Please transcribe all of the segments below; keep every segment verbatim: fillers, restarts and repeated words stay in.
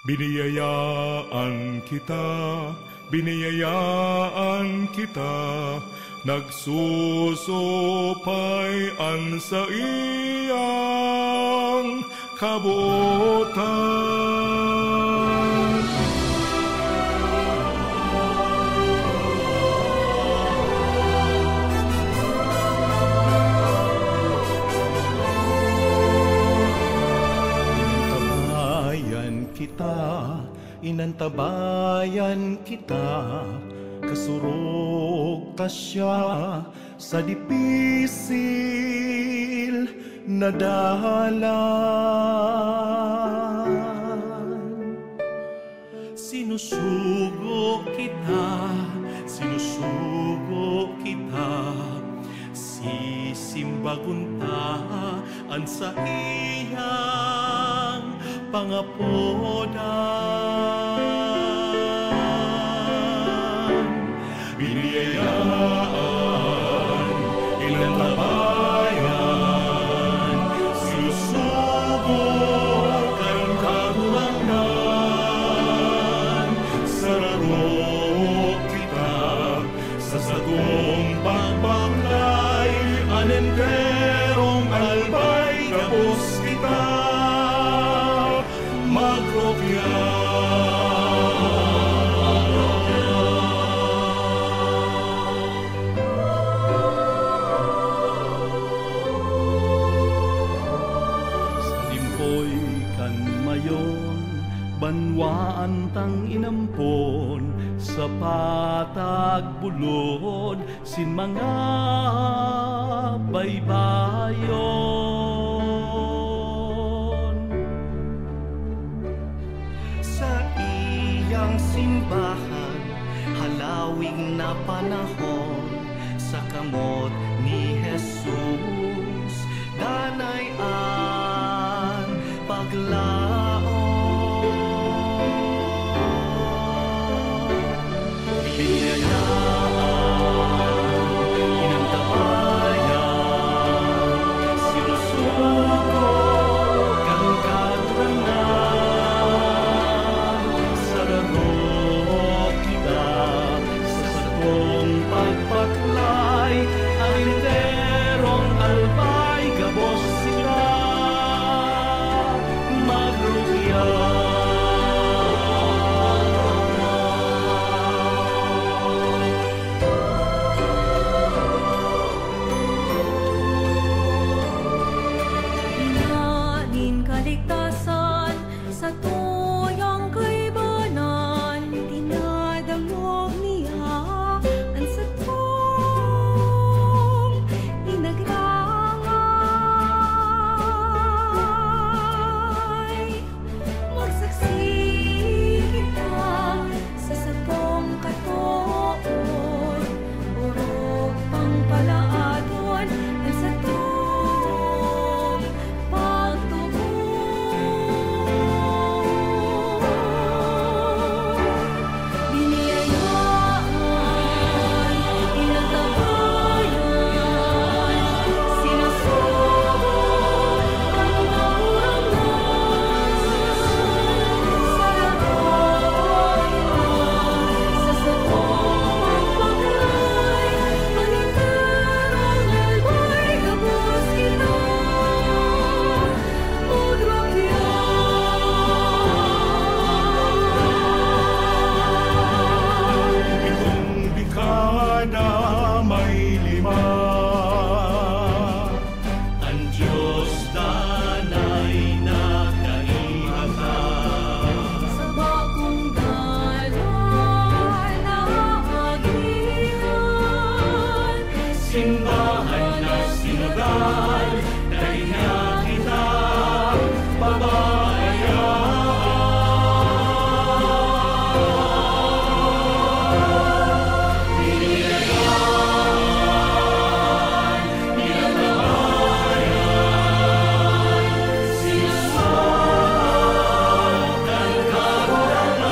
Biniyayaan kita, biniyayaan kita, nagsusupay an saiyang kabotan. Tabayan kita, inantabayan kita, kasurog ta siya sa dipisil na dalan. Sinusugo kita, sinusugo kita, sisimbagon ta an saiyang pangapodan. Biniyayaan, inantabayan, sinusugo kan Kagurangnan, sararo kita sa satong pagbaklay, an enterong albay gabos kita magrukya. Sa limpoy kan mayon, banwaan tang inampon, sa patag bulod, sin mga baybayon. Saiyang simbahan, halawig na panahon, sa kamot ni Jesus, danay an paglaom. Biniyayaan, inantabayan, sinusugo kan Kagurangnan, sararo kita sa satong pagbaklay, an enterong albay gabos kita magrukya. Ina nin kaligtasan, satuyang kaibanan, dinadangog niya an satong inagrahay. Magsaksi kita sa satong katood, orog pang palaadon an satong pagtubod. Biniyayaan, inatabayan, sinusugo an Kagurangnan. Sararo kita sa satong pagbaklay, an enterong albay gabos kita magrukya. Itong dekada may lima, an Dios danay na kaibahan. Sa bakong dalan na agihan, simbahan na sinodal, dai na kita pababayaan. Biniyayaan, inatabayan, sinusugo kan Kagurangnan.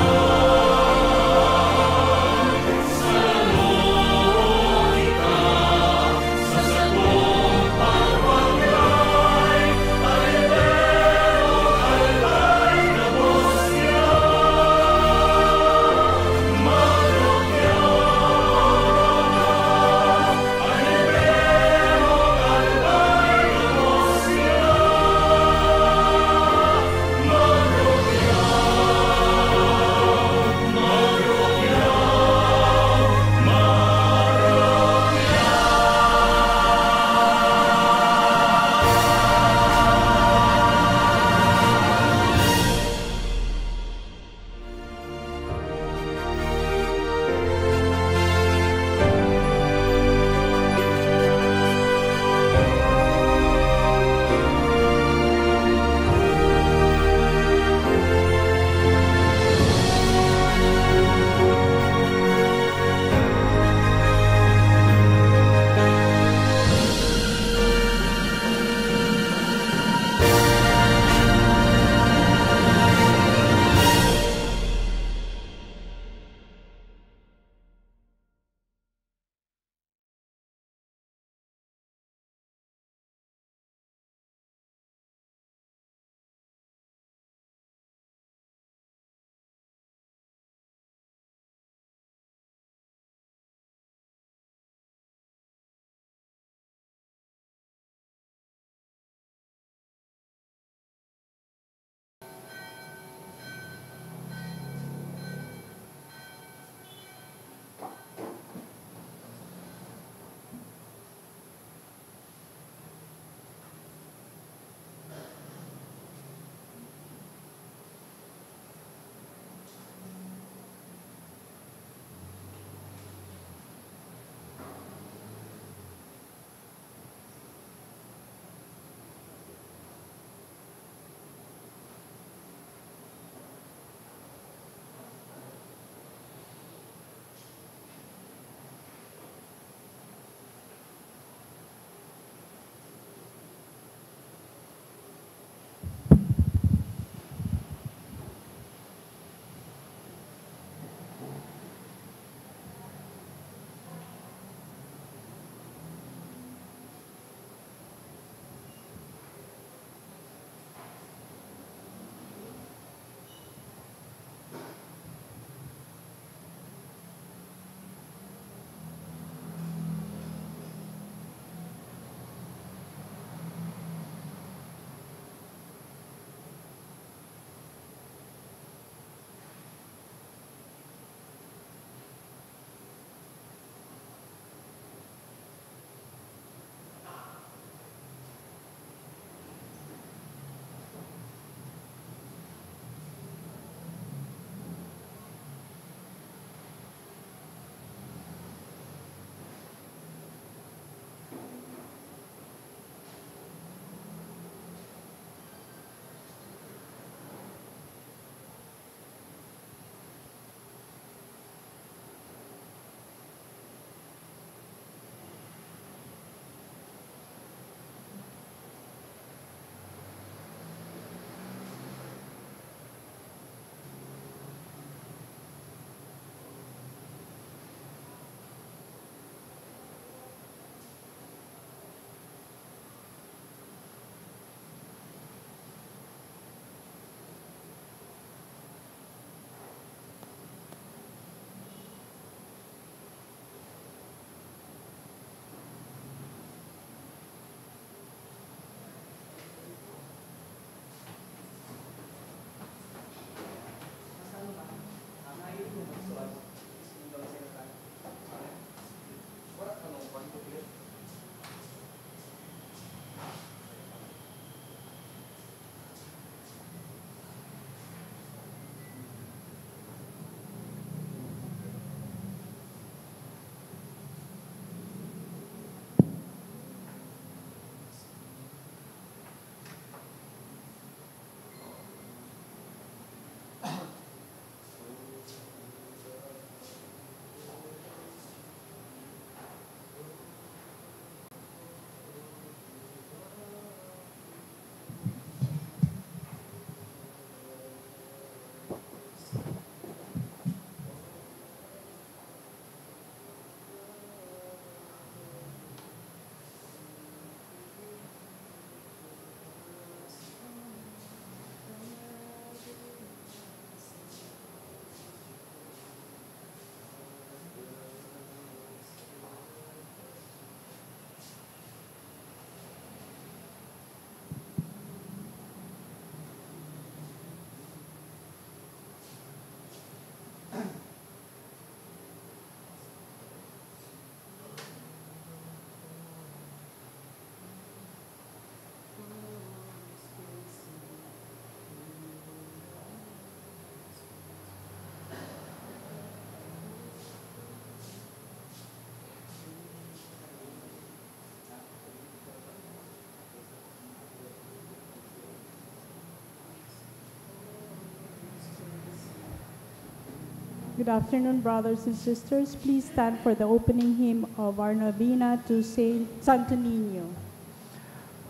Good afternoon, brothers and sisters. Please stand for the opening hymn of our novena to Saint Santo Niño.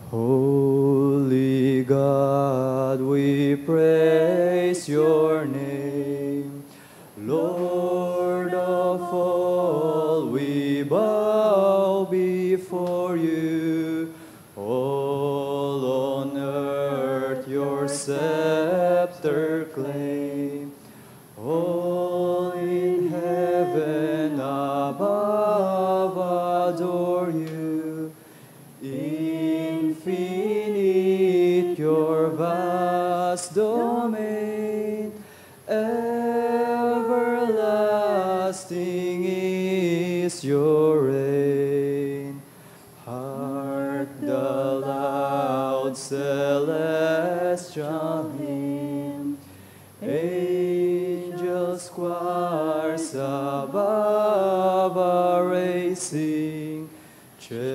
Holy God, we praise your name. Lord of all, we bow before you. All on earth your scepter claim. All in heaven above adore you. Infinite your vast domain, everlasting is your reign. Hark the loud celestial hymn, angels' choirs above are raising, cherubim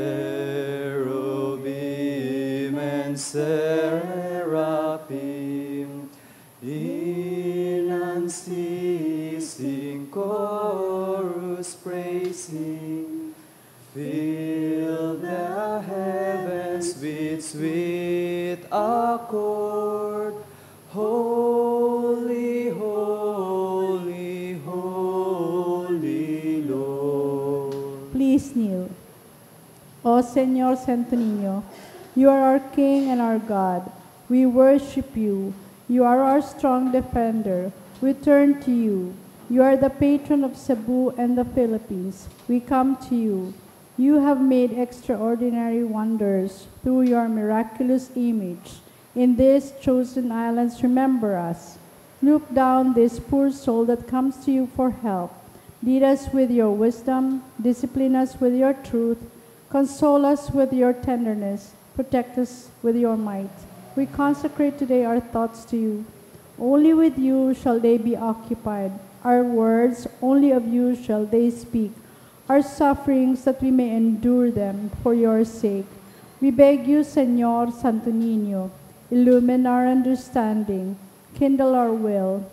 and seraphim, in unceasing chorus praising, fill the heavens with sweet accord. Holy, holy, holy Lord. Please kneel. O Señor Santo Niño, you are our King and our God. We worship you. You are our strong defender. We turn to you. You are the patron of Cebu and the Philippines. We come to you. You have made extraordinary wonders through your miraculous image. In these chosen islands, remember us. Look down this poor soul that comes to you for help. Lead us with your wisdom, discipline us with your truth, console us with your tenderness, protect us with your might. We consecrate today our thoughts to you. Only with you shall they be occupied. Our words, only of you shall they speak. Our sufferings, that we may endure them for your sake. We beg you, Señor Santo Niño, illumine our understanding, kindle our will,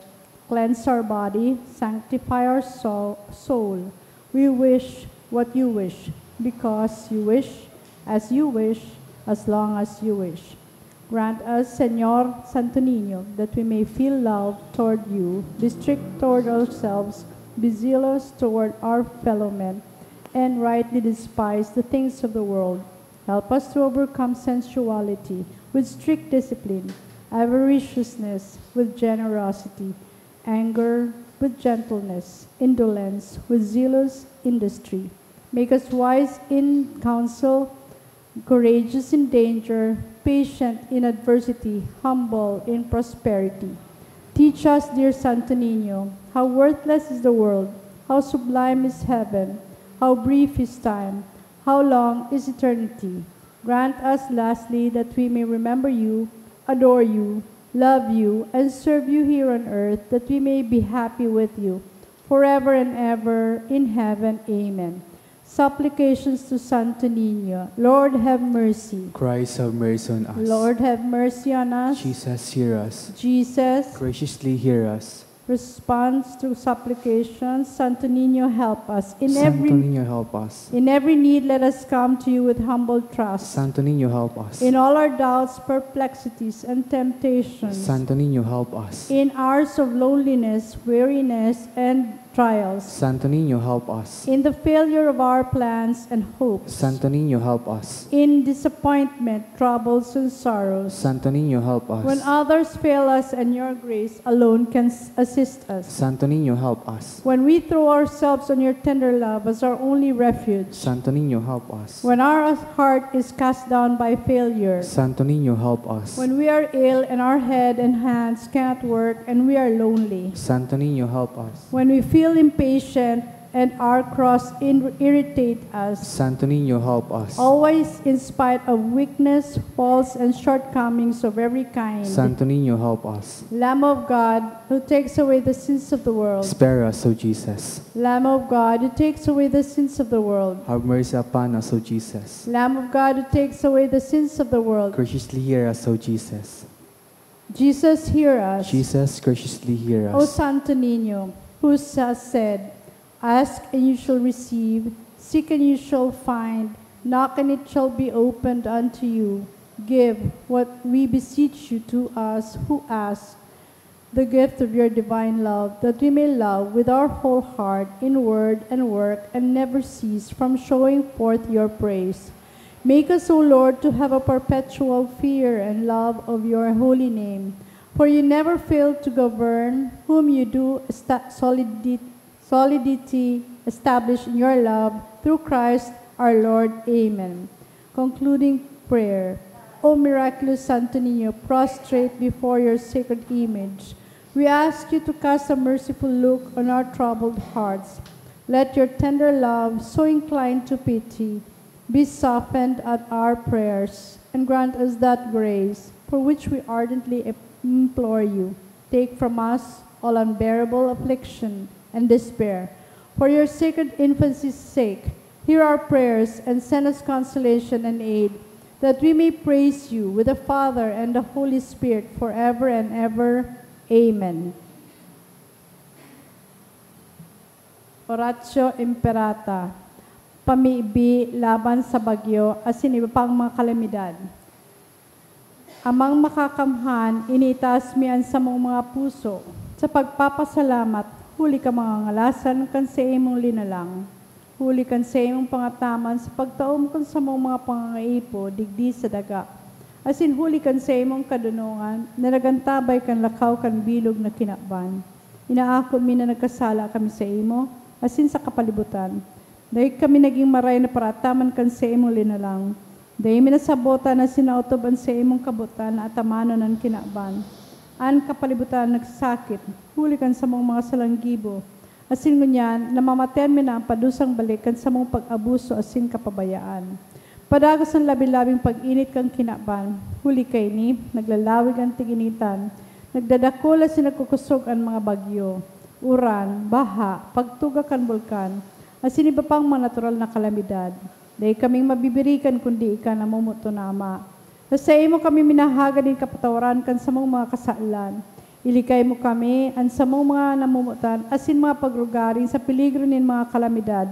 cleanse our body, sanctify our sou-, soul. We wish what you wish, because you wish, as you wish, as long as you wish. Grant us, Señor Santo Niño, that we may feel love toward you, be strict toward ourselves, be zealous toward our fellow men, and rightly despise the things of the world. Help us to overcome sensuality with strict discipline, avariciousness with generosity, anger with gentleness, indolence with zealous industry. Make us wise in counsel, courageous in danger, patient in adversity, humble in prosperity. Teach us, dear Santo Niño, how worthless is the world, how sublime is heaven, how brief is time, how long is eternity. Grant us, lastly, that we may remember you, adore you, love you, and serve you here on earth, that we may be happy with you forever and ever in heaven. Amen. Supplications to Santo Niño. Lord, have mercy. Christ, have mercy on us. Lord, have mercy on us. Jesus, hear us. Jesus, graciously hear us. Response to supplications. Santo Niño, help us. In Santo every, Niño, help us. In every need, let us come to you with humble trust. Santo Niño, help us. In all our doubts, perplexities, and temptations. Santo Niño, help us. In hours of loneliness, weariness, and trials. Santo Niño, help us. In the failure of our plans and hopes. Santo Niño, help us. In disappointment, troubles, and sorrows. Santo Niño, help us. When others fail us and your grace alone can s-, assist us. Santo Niño, help us. When we throw ourselves on your tender love as our only refuge. Santo Niño, help us. When our heart is cast down by failure. Santo Niño, help us. When we are ill and our head and hands cannot work and we are lonely. Santo Niño, help us. When we feel impatient and our cross in-, irritate us. Santo Niño, help us. Always in spite of weakness, faults, and shortcomings of every kind. Santo Niño, help us. Lamb of God, who takes away the sins of the world. Spare us, O Jesus. Lamb of God, who takes away the sins of the world. Have mercy upon us, O Jesus. Lamb of God, who takes away the sins of the world. Graciously hear us, O Jesus. Jesus, hear us. Jesus, graciously hear us. O Santo Niño, who has said, "Ask and you shall receive, seek and you shall find, knock and it shall be opened unto you." Give what we beseech you to us who ask the gift of your divine love, that we may love with our whole heart in word and work and never cease from showing forth your praise. Make us, O Lord, to have a perpetual fear and love of your holy name, for you never fail to govern whom you do esta- solidi- solidity establish in your love through Christ our Lord. Amen. Concluding prayer. O miraculous Santo Niño, prostrate before your sacred image, we ask you to cast a merciful look on our troubled hearts. Let your tender love, so inclined to pity, be softened at our prayers, and grant us that grace for which we ardently implore you. Take from us all unbearable affliction and despair. For your sacred infancy's sake, hear our prayers and send us consolation and aid, that we may praise you with the Father and the Holy Spirit forever and ever. Amen. Oratio Imperata, pamibi laban sa bagyo asin iba pang mga kalamidad. Amang Makakamhan, iniitaas mi an samong mga puso sa pagpapasalamat huli kan mga ngalasan kan saimong linalang, huli kan saimong pangataman sa pagtaom kan samong mga pangangaipo digdi sa daga, asin huli kan saimong kadonongan na nagantabay kan lakaw kan bilog na kinaban. Inaako mi na nagkasala kami saimo asin sa kapalibutan. Dai kami nagin maray na paraataman kan saimong linalang. Dai mi nasabotan asin naotob an saimong kabotan na atamanon an kinaban. An kapalibutan nagsasakit huli kan samong mga salang gibo, asin ngunyan namamatean mi na an padusang balik kan samong pag-abuso asin kapabayaan. Padagos an labi-labing pag-init kan kinaban. Huli kaini, naglalawig an tig-initan, nagdadakul asin nagkukosog an mga bagyo, uran, baha, pagtuga kan bulkan, asin iba pang mga natural na kalamidad. Dai kaming mabibirikan kundi ika, namomoton na Ama. Sa saimo kami minahagad nin kapatawaran kan samong mga kasalan. Ilikay mo kami, an samong mga namomotan, asin mga pagrugaring sa peligro nin mga kalamidad,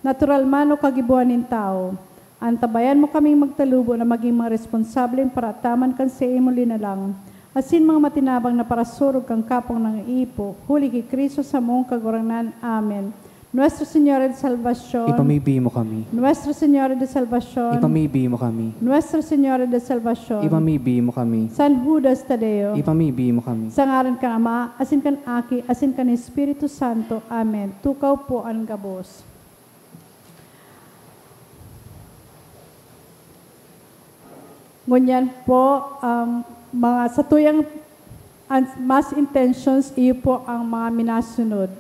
natural man o kagibohan nin tawo. Antabayan mo kaming magtalubo na magin mga responsableng paraataman kan saimong linalang, asin mga matinabang na parasurog kan kapwang nangaipo, huli ki Cristo samong Kagurangnan. Amen. Nuestra Señora de Salvacion. Ipamibi mo kami. Nuestra Señora de Salvacion. Ipamibi mo kami. Nuestra Señora de Salvacion. Ipamibi mo kami. San Judas Tadeo. Ipamibi mo kami. Sa ngaran kan Ama, asin kan Aki, asin kan Espiritu Santo. Amen. Tukaw po an gabos. Ngunyan po, ang mga satuyang an-, mass intentions, iyo po ang mga minasunod.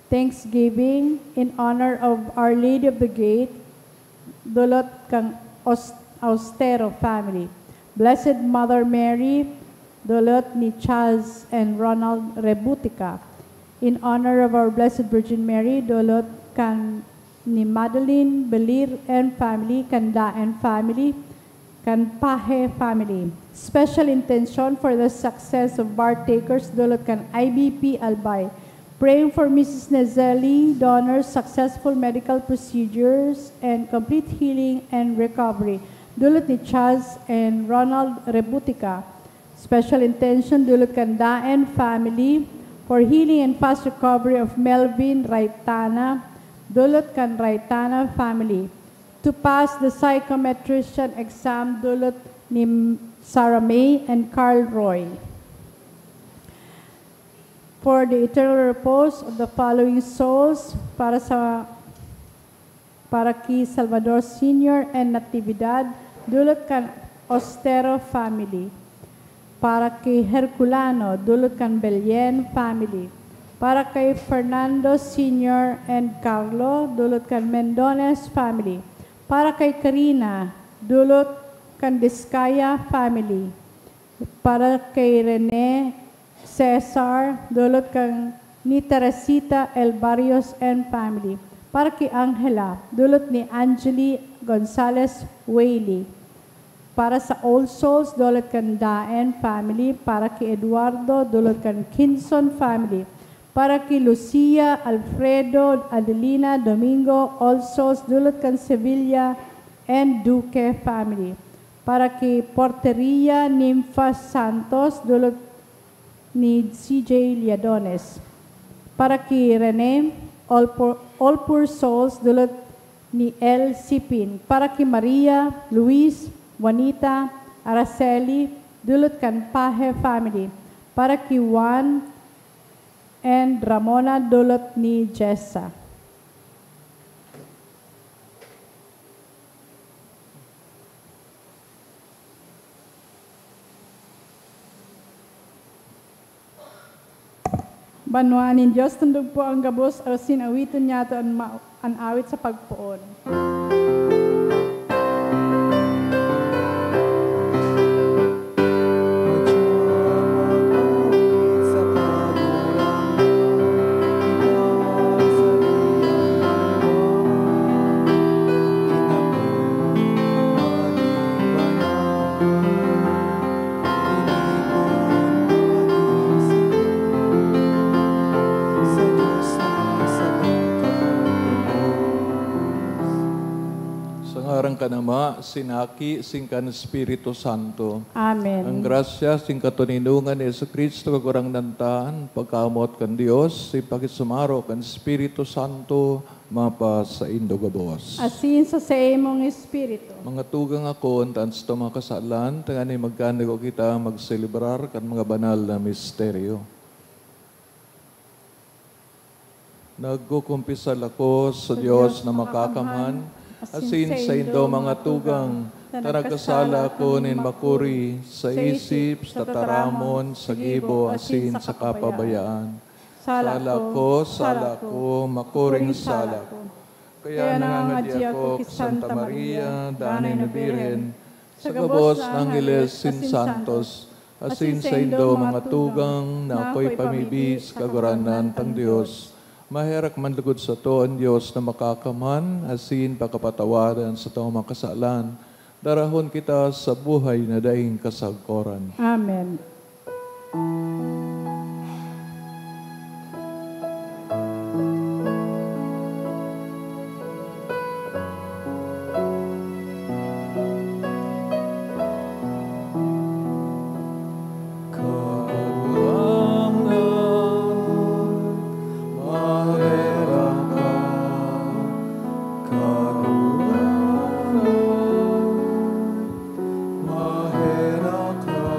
Thanksgiving in honor of Our Lady of the Gate, dulot kan Aus-, Austero family. Blessed Mother Mary, dulot ni Chaz and Ronald Rebutica. In honor of our Blessed Virgin Mary, dulot kan ni Madeline Belir and family, kan Daen family, kan Pahe family. Special intention for the success of bar takers, dulot kan I B P Albay. Praying for Missus Nezeli, donors, successful medical procedures, and complete healing and recovery, dulot ni Chaz and Ronald Rebutica. Special intention, dulot kan Daen family, for healing and fast recovery of Melvin Raitana, dulot kan Raitana family. To pass the psychometrician exam, dulot ni Sarah May and Carl Roy. For the eternal repose of the following souls, para sa, para ki Salvador Senior and Natividad, dulot kan Ostero family. Para ki Herculano, dulot kan Bellien family. Para kay Fernando Senior and Carlo, dulot kan Mendones family. Para kay Karina, dulot kan Discaya family. Para kay Rene Cesar, dulot kan ni Teresita El Barrios and family. Para ki Angela, dulot ni Angeli Gonzalez Whaley. Para sa All Souls, dulot kan Daen family. Para ki Eduardo, dulot kan Kinson family. Para ki Lucia, Alfredo, Adelina, Domingo, all souls dulot kan Sevilla and Duque family. Para ki Porteria, Ninfa, Santos, dulot ni C J Liadones. Para ki Rene, all poor, all poor souls dulot ni El Sipin. Para ki Maria, Luis, Juanita, Araceli, dulot kan Pahe family. Para ki Juan and Ramona, dulot ni Jessa. Banwaan nin Dios, tundog po an gabos, asin awiton niyato an ma-, an awit sa pagpoon. Sa ngaran kan Ama, sin Aki, sin kan Espiritu Santo. Amen. Ang grasya sin katoninongan ni Jesu-Cristo, Kagurangnan ta, an pagkamoot kan Dios, sin pakisumaro kan Espiritu Santo, mapasaindo gabos. Asin sa saimong espiritu. Mga tugang, ako, an taas na mga kasalan, tanganing magkandago kita magselebrar kan mga banal na misteryo. Nagkukumpisal ako sa Dios na makakamhan, asin saindo, mga tugang, ta nagkasala ako nin makuri sa isip, sa tataramon, sa gibo, asin sa kapabayaan. Sala ko, sala ko, makuring sala ko. Kaya nangangadyi ako ki Santa Maria, danay na Birhen, sa gabos na angheles asin santos, asin saindo, mga tugang, na akoy pamibi sa Kagurangnan tang Dios. Maherak man lugod sato an Dios na makakamhan, asin pakapatawadan satong mga kasalan. Darahon kita sa buhay na daing kasagkoran. Amen. Kagurangnan, maherak ka. Kagurangnan, maherak ka.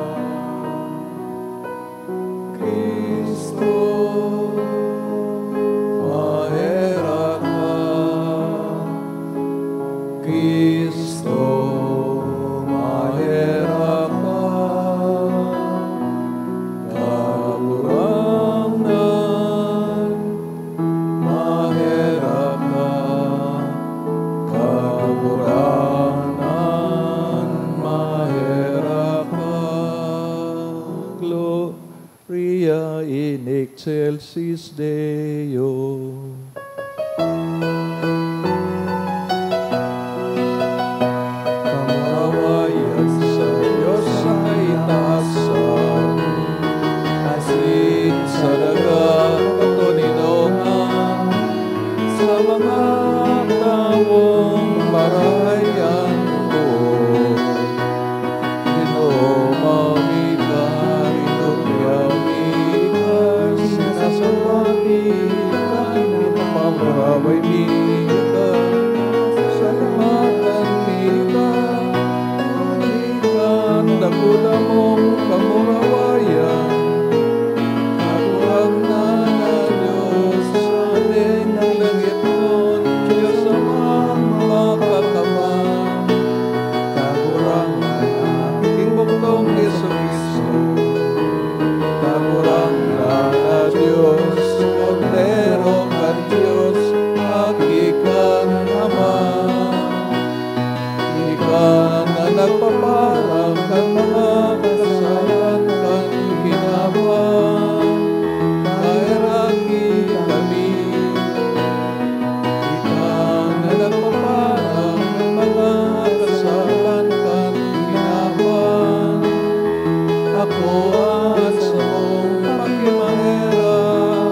Cristo, maherak ka. Cristo, maherak ka. Kagurangnan, maherak ka. Kagurangnan, maherak ka. Gloria in excelsis Deo. Kamurawayan sa Dios sa kaitaasan, asin sa daga katoninongan, sa mga tawong marahay an boot. Ginoo, mayo mi ka, ginoo, mayo mi ka, sinasalamat mi ka, pinapamuraway mi ka, salamatan mi ka, huli kan dakula mong kamurawayan. Kagurangnan na Dios, sa langit kan Dios Amang Makakamhan. Kagurangnan na Aking Bugtong Jesu-Cristo. Kagurangnan na Dios, Kordero kan Dios, Aki kan Ama. Ika na nagpaparang kan mga kasalan kan kinaban, maheraki kami. Ika na nagpaparang kan mga kasalan kan kinaban, akoa an samong pakimaherak.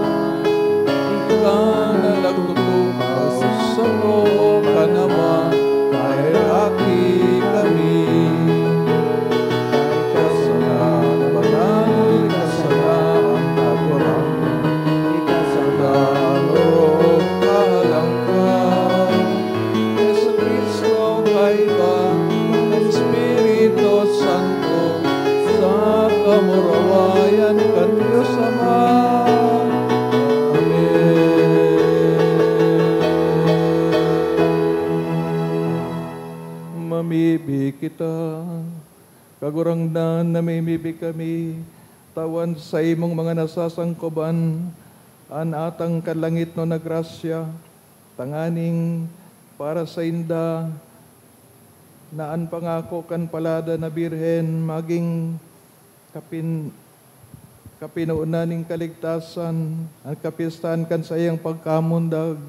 Espiritu Santo, sa kamurawayan kan Dios Ama. Amen. Mamibi kita. Kagurangnan, namimibi kami, tawan sa imong mga nasasangkoban an atang kalangitnon na grasya, tanganing para sainda na an pangako kan Palada na Birhen magin kapin-, kapinonan nin kaligtasan, an kapyestahan kan saiyang pagkamundag,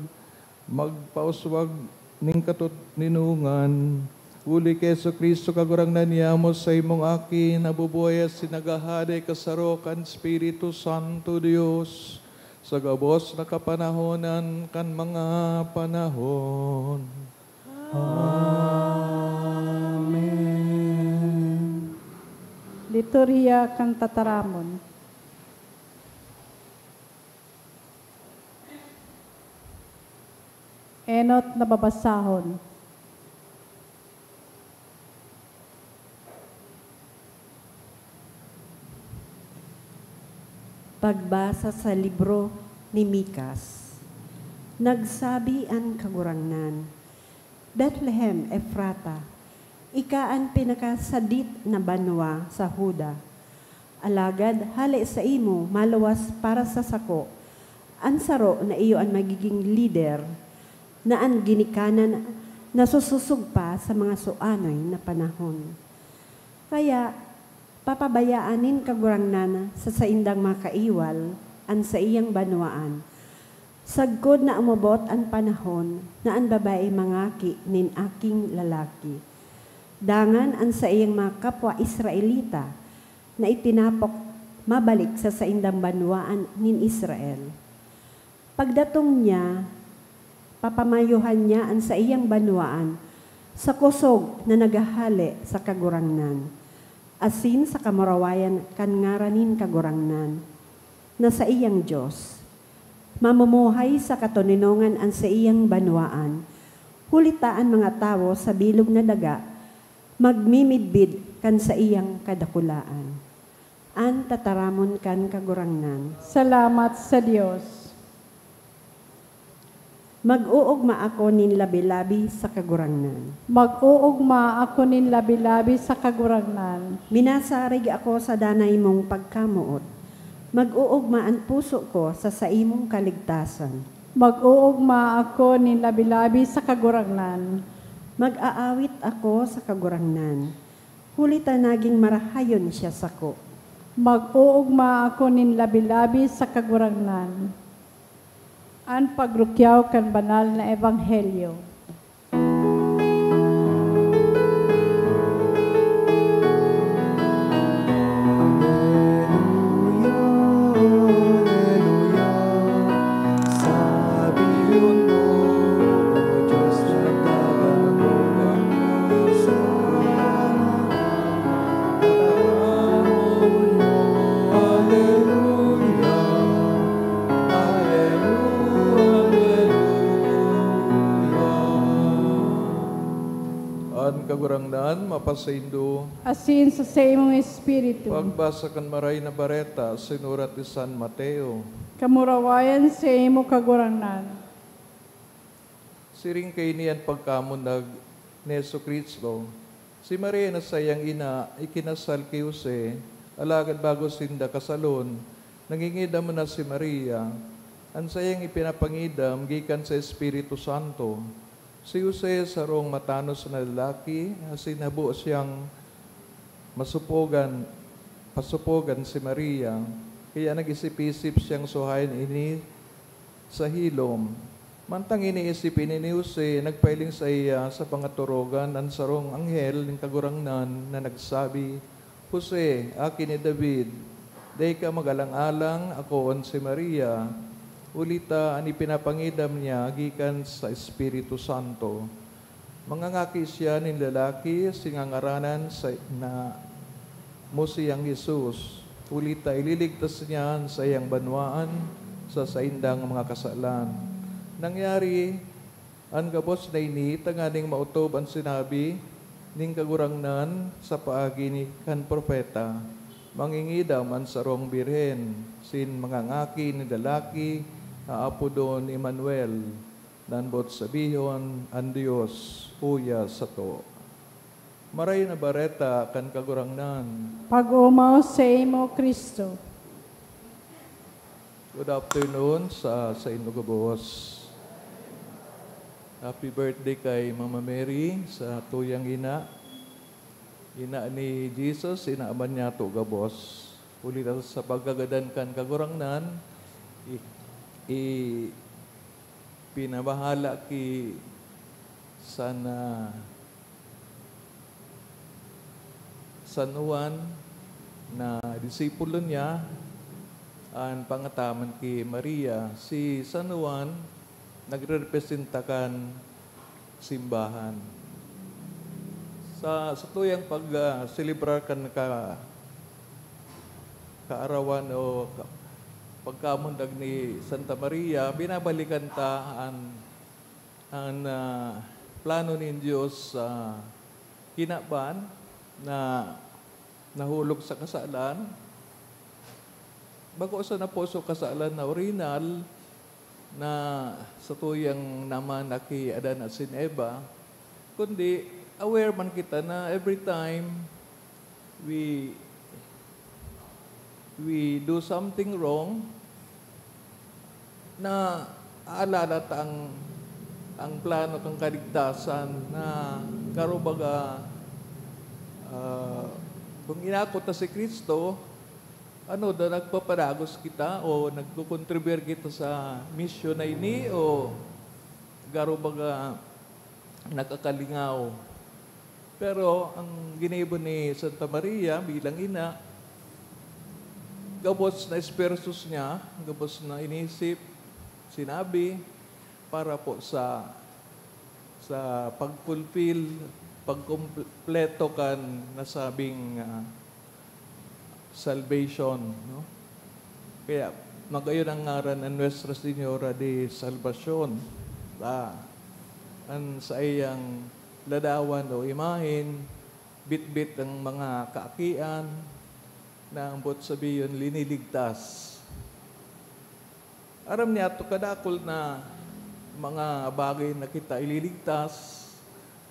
magpauswag nin katoninongan. Huli ki Jesu-Cristo, Kagurangnan niamo, sa imong Aki, nabubuhay asin naghahade kasaro kan Espiritu Santo, Dios, sa gabos na kapanahonan kan mga panahon. Amen. Liturhiya kan Tataramon. Enot na babasahon. Pagbasa sa libro ni Mikas. Nagsabi an Kagurangnan, "Betlehem Efrata, ika an pinakasadit na banwa sa Juda. Alagad hale saimo maluwas para sa sako, an saro na iyo an magiging lider na an ginikanan nasusosog pa sa mga suanoy na panahon." Kaya, papabayaan nin Kagurangnan sa saindang mga kaiwal an saiyang banwaan, sagkod na umabot an panahon na an babae mangaki nin aking lalaki. Dangan an saiyang mga kapwa Israelita na itinapok mabalik sa saindang banwaan nin Israel. Pagdatong niya, papamayuhan niya an saiyang banwaan sa kosog na naghahale sa Kagurangnan, asin sa kamurawayan kan ngaran nin Kagurangnan, na saiyang Dios. Mamumuhay sa katoninongan an saiyang banwaan, huli ta an mga tawo sa bilog na daga magmimidbid kan saiyang kadakulaan. An tataramon kan Kagurangnan. Salamat sa Dios. Mag-oogma ako nin labi-labi sa Kagurangnan. Mag-oogma ako nin labi-labi sa Kagurangnan. Minasarig ako sa danay mong pagkamoot. Mag-oogma an puso ko sa saimong kaligtasan. Mag-oogma ako nin labi-labi sa Kagurangnan. Mag-aawit ako sa Kagurangnan, huli ta naging marahayon siya sako. Mag-oogma ako nin labi-labi sa Kagurangnan. An pagrukyaw kan banal na ebanghelyo. An Kagurangnan mapasaindo. Asin sa saimong espiritu. Pagbasa kan Maray na Bareta sinurat ni San Mateo. Kamurawayan saimo, Kagurangnan. Siring kaini an pagkamundag ni Jesu-Cristo. Si Maria na saiyang ina ikinasal ki Jose, alagad bago sinda kasalon, nangingidam na si Maria. An saiyang ipinapangidam gikan sa Espiritu Santo. Si Jose sarong matanos na lalaki, asin habo siyang masupogan, pasupogan si Maria, kaya nag-isip-isip siyang suhayan ini sa hilom. Mantang iniisip ini ni Jose, nagpahiling saiya sa pangaturogan an sarong anghel nin Kagurangnan na nagsabi, "Jose, aki ni David, dai ka mag-alang-alang akoon si Maria, huli ta an ipinapangidam niya gikan sa Espiritu Santo. Mangangaki siya nin lalaki, asin ngangaranan sa, na mo siyang Jesus, huli ta ililigtas niya an saiyang banwaan sa saindang mga kasalan." Nangyari an gabos na ini tanganing maotob an sinabi nin Kagurangnan sa paagi ni kan propeta, mangingidam an sarong birhen, sin mangangaki nin lalaki na apodon Emmanuel, na an boot sabihon, an Dios uya sato. Marahay na Bareta kan Kagurangnan. Pag-omaw saimo, Cristo. Good afternoon sa, sa inyo gabos. Happy birthday kay Mama Mary, sa tuyang ina. Ina ni Jesus, ina man niyato gabos. Huli na sa pagkagadan kan Kagurangnan, i-, i-, pinabahala ki San, ah, San Juan na disipulo niya, an pangataman ki Maria. Si San Juan nagrerepresenta kan simbahan. Sa, sa tuyang pag, ah, selebrar kan ka-, kaarawan o ka-, pagkamundag ni Santa Maria, binabalikan ta an, an, ah, plano nin Dios sa kinaban na nahulog sa kasalan. Bako sana po sa kasalan na orihinal na sa tuyang naman na ki Adan asin Eva, kundi aware man kita na every time we, we do something wrong, naaalala ta ang, ang plano kan kaligtasan na garo baga, ah, kung inako ta si Cristo, ano, da nagpapadagos kita o nagko-contribute kita sa misyon na ini o garo baga nakakalingaw? Pero ang ginibo ni Santa Maria bilang ina, gabos na esfuerzos niya, gabos na inisip, sinabi, para po sa, sa pag-fulfill, pagkumpleto kan nasabing, ah, salvation, no? Kaya magayon ang ngaran na Nuestra Señora de Salvacion. Ah, an saiyang ladawan o imahen, bitbit ang mga kaakian na ang boot sabihon, liniligtas. Aram niyato kadakul na mga bagay na kita ililigtas,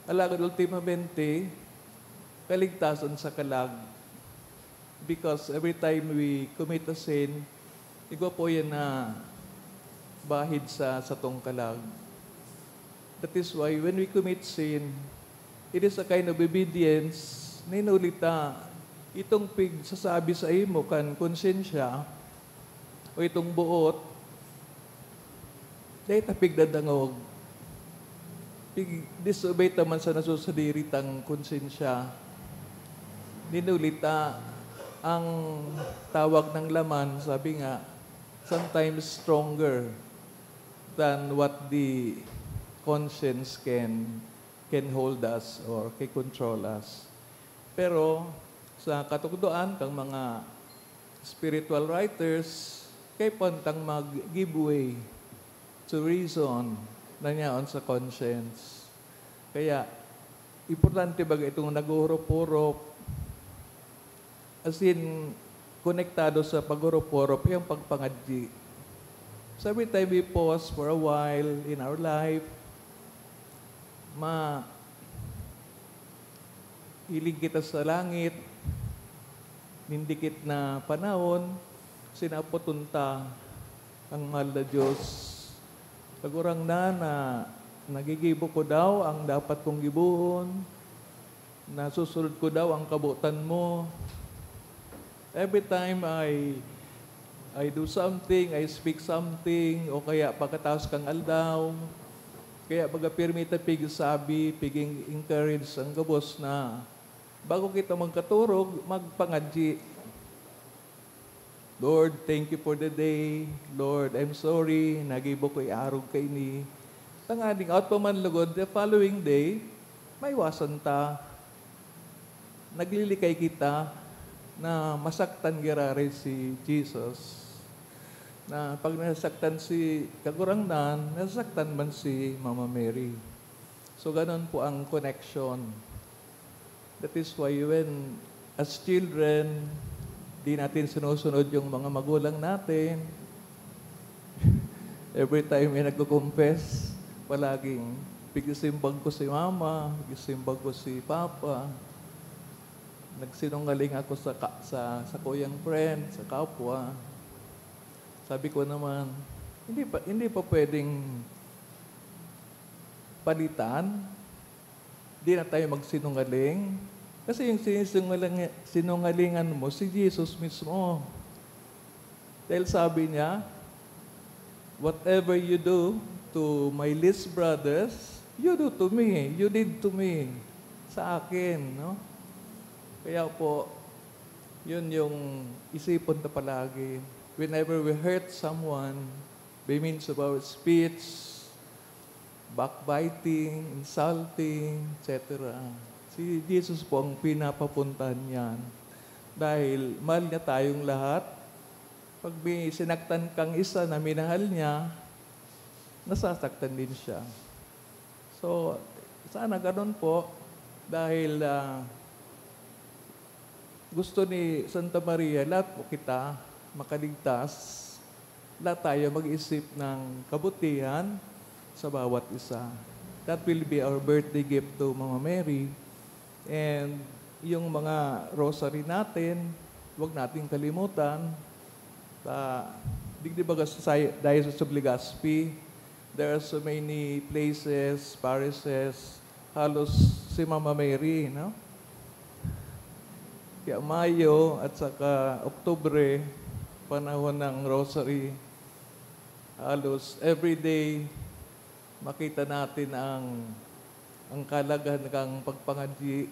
alagad ultimamente, kaligtasan sa kalag. Because every time we commit a sin, igwa po yan na bahid sa satong kalag. That is why when we commit sin, it is a kind of obedience. Ninuli ta, itong pigsasabi sa imo kan konsensya o itong boot, dai ta pigdadangog. Pig-disobey ta man sa nasusadiri tang konsensya. Ninuli ta, ang tawag ng laman, sabi nga, sometimes stronger than what the conscience can, can hold us or can control us. Pero sa katukdoan kang mga spiritual writers, kaipuhan tang mag-give way to reason na yaon sa conscience. Kaya, importante baga itong nag-uhurop-hurop, as in, konektado sa pag-hurop-hurop, yung pagpangadyi. So every time we pause for a while in our life, ma-, hiling kita sa langit, nin dikit na panahon, sinapoton ta ang mahal na Diyos. Kagurangnan, na nagigibo ko daw ang dapat kong gibohon, nasusunod ko daw ang kabotan mo. Every time I, I do something, I speak something, o kaya pagkatapos kang aldaw, kaya baga pirmi ta pigsabi, piging encourage ang gabos na bago kita magkaturog, magpangadyi. "Lord, thank you for the day. Lord, I'm sorry, nagibo ko iarog kaini." Tanganing out pa man lugod, the following day, maiwasan ta. Naglilikay kita na masaktan giraray si Jesus. Na pag nasaktan si Kagurangnan, nasaktan man si Mama Mary. So, ganon po ang connection. That is why when, as children, di natin sinusunod yung mga magulang natin. Every time may nagko-confess, palaging, "Pigisimbag ko si mama, pigisimbag ko si papa. Nagsinungaling ako sa ka-, sa, sa kuyang friend, sa kapwa." Sabi ko naman, "Hindi pa, hindi pa pwedeng palitan? Di na tayo magsinungaling?" Kasi yung sinisinungaling-, sinungalingan mo, si Jesus mismo. Dahil sabi niya, "Whatever you do to my least brothers, you do to me, you did to me." Sa akin, no? Kaya po, yun yung isipon ta palagi. Whenever we hurt someone, by means of our speech, backbiting, insulting, et cetera. Si Jesus po ang pinapapuntahan niyan. Dahil mahal niya tayong lahat. Pag may sinaktan kang isa na minahal niya, nasasaktan din siya. So, sana ganun po. Dahil, ah, gusto ni Santa Maria, lahat po kita makaligtas. Lahat tayo mag-isip ng kabutihan sa bawat isa. That will be our birthday gift to Mama Mary. And yung mga rosary natin, huwag nating kalimutan. Sa, digdi baga sa Diocese of Legazpi, there are so many places, parishes, halos si Mama Mary, no? Kaya Mayo at saka Oktubre, panahon ng Rosary, halos everyday makita natin ang, ang kahalagahan ng pagpangadyi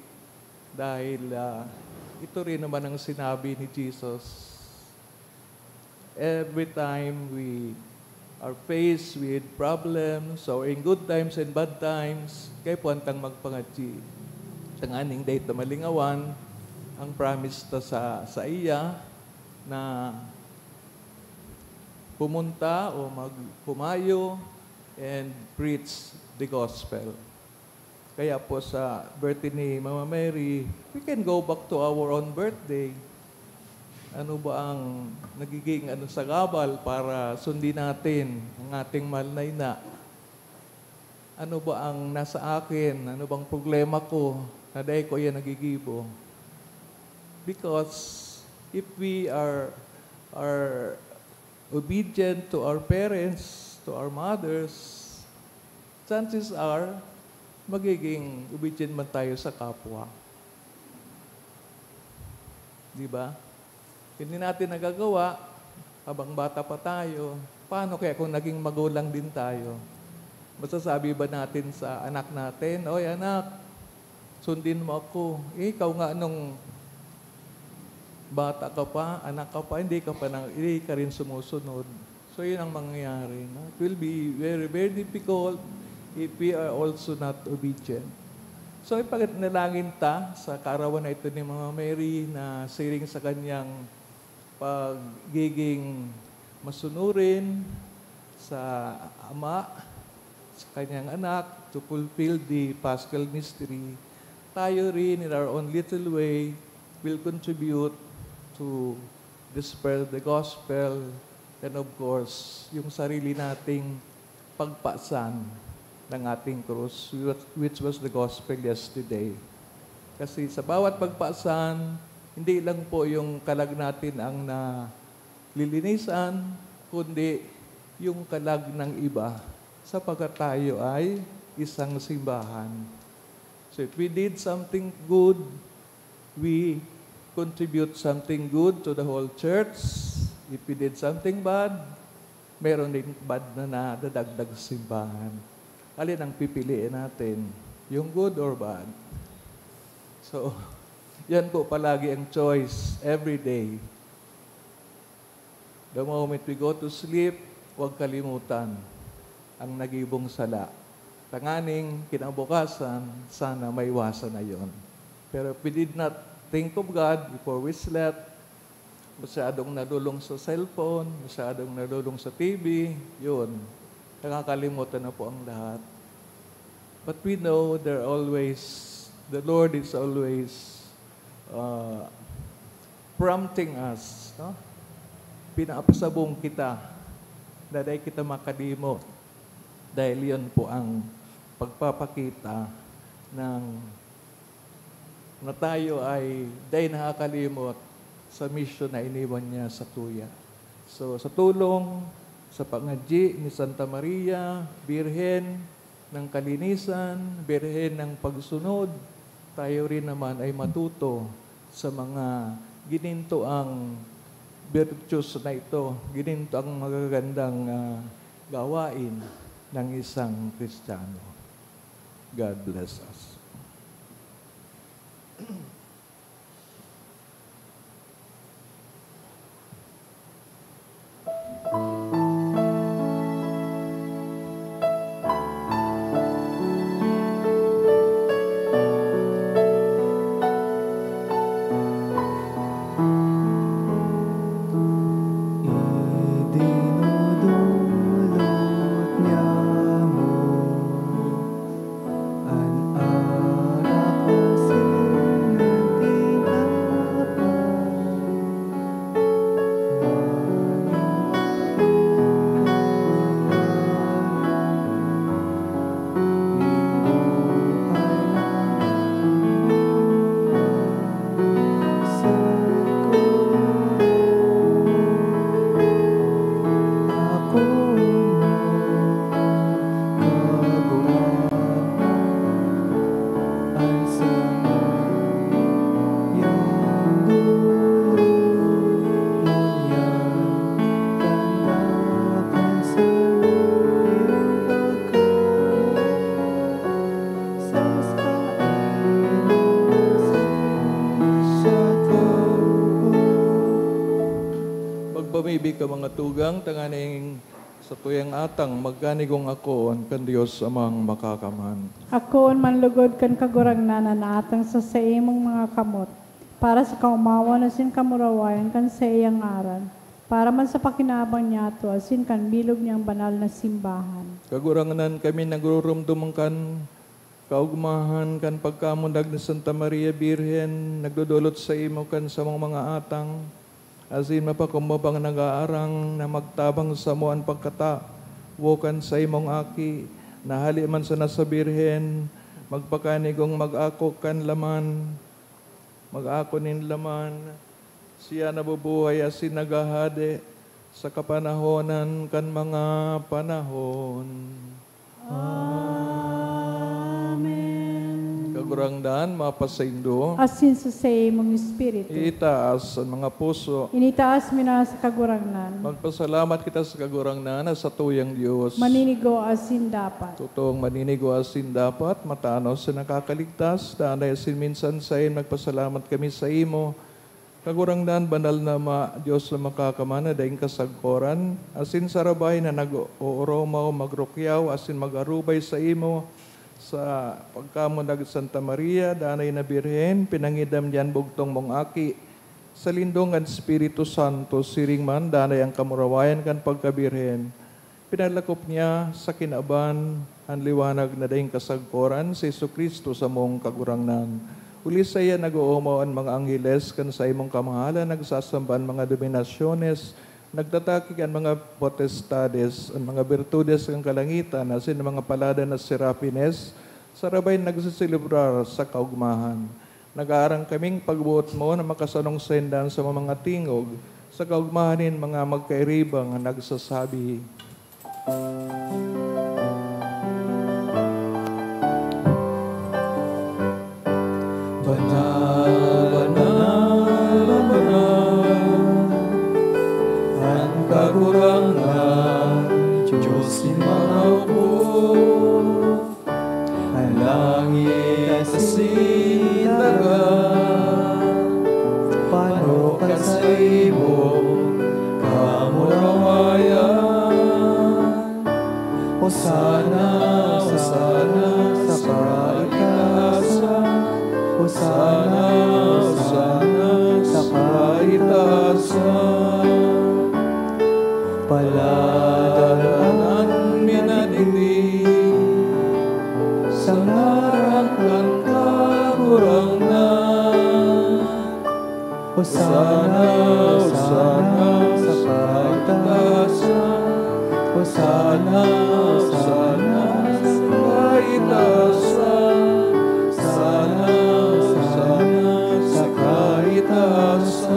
dahil, ah, ito rin naman ang sinabi ni Jesus. Every time we are faced with problems, or in good times and bad times, kaipuhan tang magpangadyi. Tanganing dai ta malingawan ang promise ta sa, sa iya na pumunta o magpumayo and preach the gospel. Kaya po sa birthday ni Mama Mary, we can go back to our own birthday. Ano ba ang nagiging ano, sagabal para sundin natin ang ating mahal na ina? Ano ba ang nasa akin? Ano bang problema ko na dai ko iyan nagigibo? Because if we are, are obedient to our parents, to our mothers, chances are, magiging obedient man tayo sa kapwa. Di ba? Hindi natin nagagawa habang bata pa tayo. Paano kaya kung naging magulang din tayo? Masasabi ba natin sa anak natin, "Oy, anak, sundin mo ako." Eh, ikaw nga nung bata ka pa, anak ka pa, hindi ka pa nang, hindi ka rin sumusunod. So, yun ang mangyayari, no? It will be very, very difficult if we are also not obedient. So, ipagnalangin ta sa kaarawan na ito ni Mama Mary na siring sa kanyang pagiging masunurin sa Ama, sa kanyang Anak, to fulfill the Paschal Mystery, tayo rin, in our own little way, will contribute to disperse the gospel, and of course, yung sarili nating pagpasan ng ating krus, which was the gospel yesterday. Kasi sa bawat pagpasan, hindi lang po yung kalag natin ang nalilinisan, kundi yung kalag ng iba, sapagkat tayo ay isang simbahan. So if we did something good, we contribute something good to the whole church. If we did something bad, meron ding bad na nadadagdag sa simbahan. Alin ang pipiliin natin? Yung good or bad? So, yan po palagi ang choice every day. The moment we go to sleep, huwag kalimutan ang nagibong sala. Tanganing kinabukasan, sana maiwasan na yon. Pero if we did not think of God before we slept, masyadong nalulung sa cellphone, masyadong nalulung sa T V, yun, nakakalimutan na po ang lahat. But we know there are always The Lord is always, uh, prompting us, no? Pinapasabong kita na dai kita makalimot. Dahil yun po ang pagpapakita ng, na tayo ay dai nakakalimot sa misyon na iniwan niya sa tuya. So, sa tulong, sa pangadyi ni Santa Maria, Birhen ng Kalinisan, Birhen ng Pagsunod, tayo rin naman ay matuto sa mga ginintoang virtues na ito, ginintoang magagandang, ah, gawain ng isang Kristiyano. God bless us. Idinudulot niamo an arak asin an tinapay. Magpamibi ka, mga tugang, tanganing sa tuyang atang magkanigong akoon kan Dios Amang Makakaman. Akoon man lugod kan Kagurangnan an atang sa saimong mga kamot, para sa kaomawan asin kamurawayan kan saiyang ngaran, para man sa pakinaabang niyato asin kan bilog niyang banal na simbahan. Kagurangnan, kami nagruromdom kan kaogmahan kan pagkamundag ni Santa Maria Birhen, nagdodolot saimo kan samong mga atang, asin mapakumbabang nag-aarang na magtabang samo an pagkatawo kan saimong Aki, na hale man sana sa Birhen, magpakanigong mag-ako kan laman, mag-ako nin laman, siya nabubuhay asin naghahade sa kapanahonan kan mga panahon. Amen. Kagurangnan, mapasaindo. Asin sa saimong espiritu. Itaas an mga puso. Initaas mi na sa Kagurangnan. Magpasalamat kita sa Kagurangnan na satuyang Dios. Maninigo asin dapat. Totoong maninigo asin dapat, matanos sa nakakaligtas, danay asin minsan saen, magpasalamat kami saimo, Kagurangnan, banal na Ama, Dios na makakaman na daing kasagkoran, asin sarabay na nag-ooromaw, magrukyaw, asin mag-arubay saimo sa pagkamundag Santa Maria, danay na Birhen, pinangidam niyan bugtong mong Aki, sa lindong kan Espiritu Santo, siring man, danay an kamurawayan kan pagkabirhen, pinalakop niya sa kinaban an liwanag na daing kasagkoran, si Jesu-Cristo, samong Kagurangnan. Huli saiya nag-oomaw an mga angheles, kan saimong kamahalan nagsasamba an mga dominasyones, nagtataki an mga potestades, an mga birtudes kan kalangitan, asin an mga palada na serafines, sarabay nagseselebrar sa kaogmahan. Nag-aarang kaming pagboot mo na makasanong sainda an samong mga tingog, sa kaogmahan nin mga magkairiba na nagsasabi, "Banal, banal, banal, an Kagurangnan, Dios nin mga opo." An langit asin daga, pano kan saimong kamurawayan. Hosana, Hosana sa kaitaasan. Hosana, Hosana sa kaitaasan. Paladan an minadigdi sa ngaran kan Kagurangnan. Hosana, Hosana sa kaitaasan. Hosana, Hosana sa kaitaasan. Hosana, Hosana sa kaitaasan.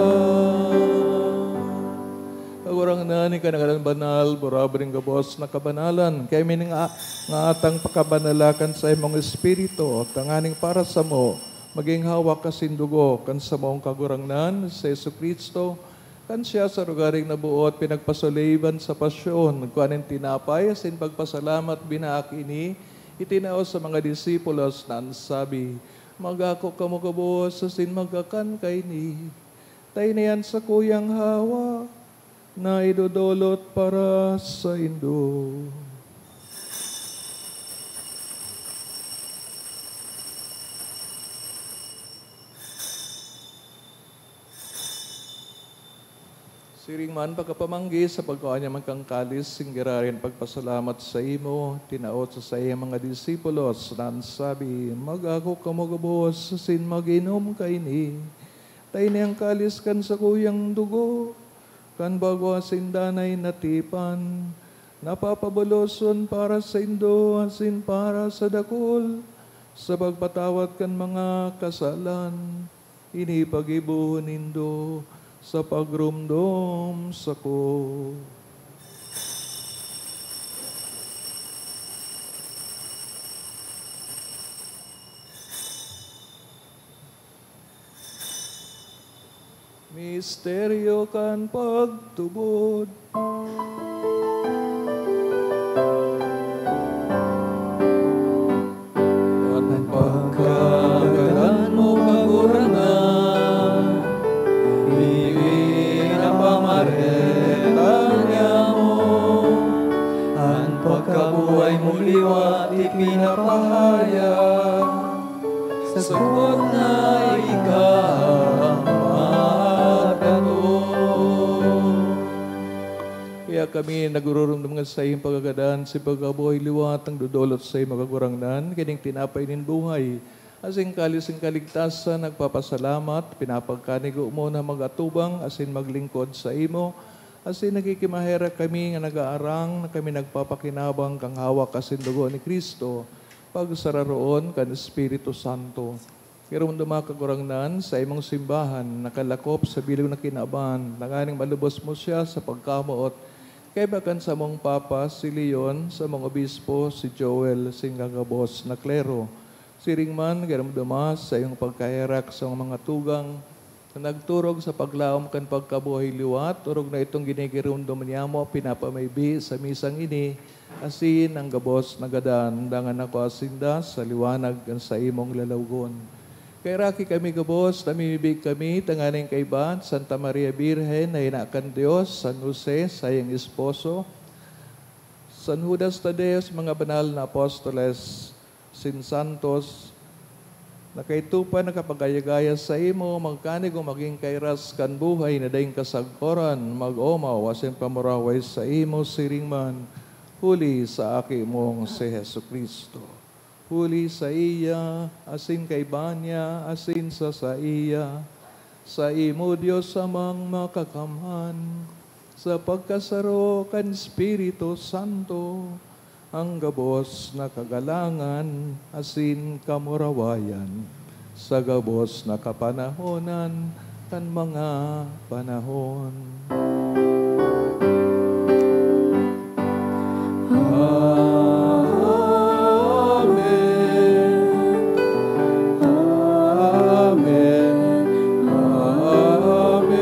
Kagurangnan, ika na ngadan banal, buraburing gabos na kabanalan. Kaya minanga-, ngatang pakabanalakan sa imong Espiritu, tanganing para samo, maging hawak asin dugo kan samong Kagurangnan, si Jesu-Cristo. Kan siya sa rogaring naboot, pinagpasuliban sa pasyon, nagkua nin tinapay, asin pagpasalamat, binaak ini, itinao sa mga disipulos na an sabi, "Mag-ako kamo gabos asin magkakan kaini. Ta ini an sakuyang hawak na idodolot para saindo." Siring man, pagkapamanggi sa pagkua niya man kan kalis, singgirarin pagpasalamat saimo, tinaot sa saiyang mga disipulos, na an sabi, "Mag-ako kamo gabos asin mag-inom kaini. Ta ini an kalis kan sakuyang dugo, kan bago asin danay na tipan, na papaboloson para saindo asin para sa dakul, sa pagpatawad kan mga kasalan. Ini paggibohon nindo sa pagromdom sako." Misteryo kan pagtubod. An pagkagadan mo, Kagurangnan, ipinapamareta niamo. An pagkabuhay mo liwat ipinapahayag. Sagot na ika, Ama, dato. Kaya kami nagururumdom kan saiyang pagkagadan, sa pagkabuhay liwat, nagdodolot saimo, Kagurangnan, kining tinapay nin buhay, asin kalis nin kaligtasan, nagpapasalamat, pinapagkanigo mo na mag-atubang asin maglingkod saimo, asin nagkikimaherak kami nga nag-aarang na kami nagpapakinabang kan hawak asin dugo ni Cristo, pagsararoon kan Espiritu Santo. Giromdoma, Kagurangnan, sa imong simbahan, nakalakop sa bilog na kinaban, tanganing malubos mo siya sa pagkamoot, kaiba kan samong Papa, si Leon, samong Obispo, si Joel, asin gagabos na klero. Siring man, giromdoma sa imong pagkaherak sa mga tugang, na nagturog sa paglaom kan pagkabuhay liwat, orog na itong ginigiromdom niamo, pinapamibi sa misang ini, asin an gabos na gadan, dangan nakua sinda sa liwanag kan saimong lalawogon. Kaheraki kami gabos, namimibi kami, tanganing kaiba an Santa Maria Birhen, na ina kan Dios, San Jose, saiyang esposo, San Judas Tadeo, mga banal na apostoles, sin santos, na kaitupa nakapagaya-gaya saimo, magkanigo magin kairas kan buhay na daing kasagkoran, mag-omaw asin pamuraway saimo siring man, huli sa Aki mong si Jesu-Cristo. Huli saiya, asin kaiba niya, asin sa saiya, saimo, Dios Amang Makakamhan, sa pagkasaro kan Espiritu Santo, an gabos na kagalangan asin kamurawayan sa gabos na kapanahonan kan mga panahon. Amen. Amen. Amen. Amen.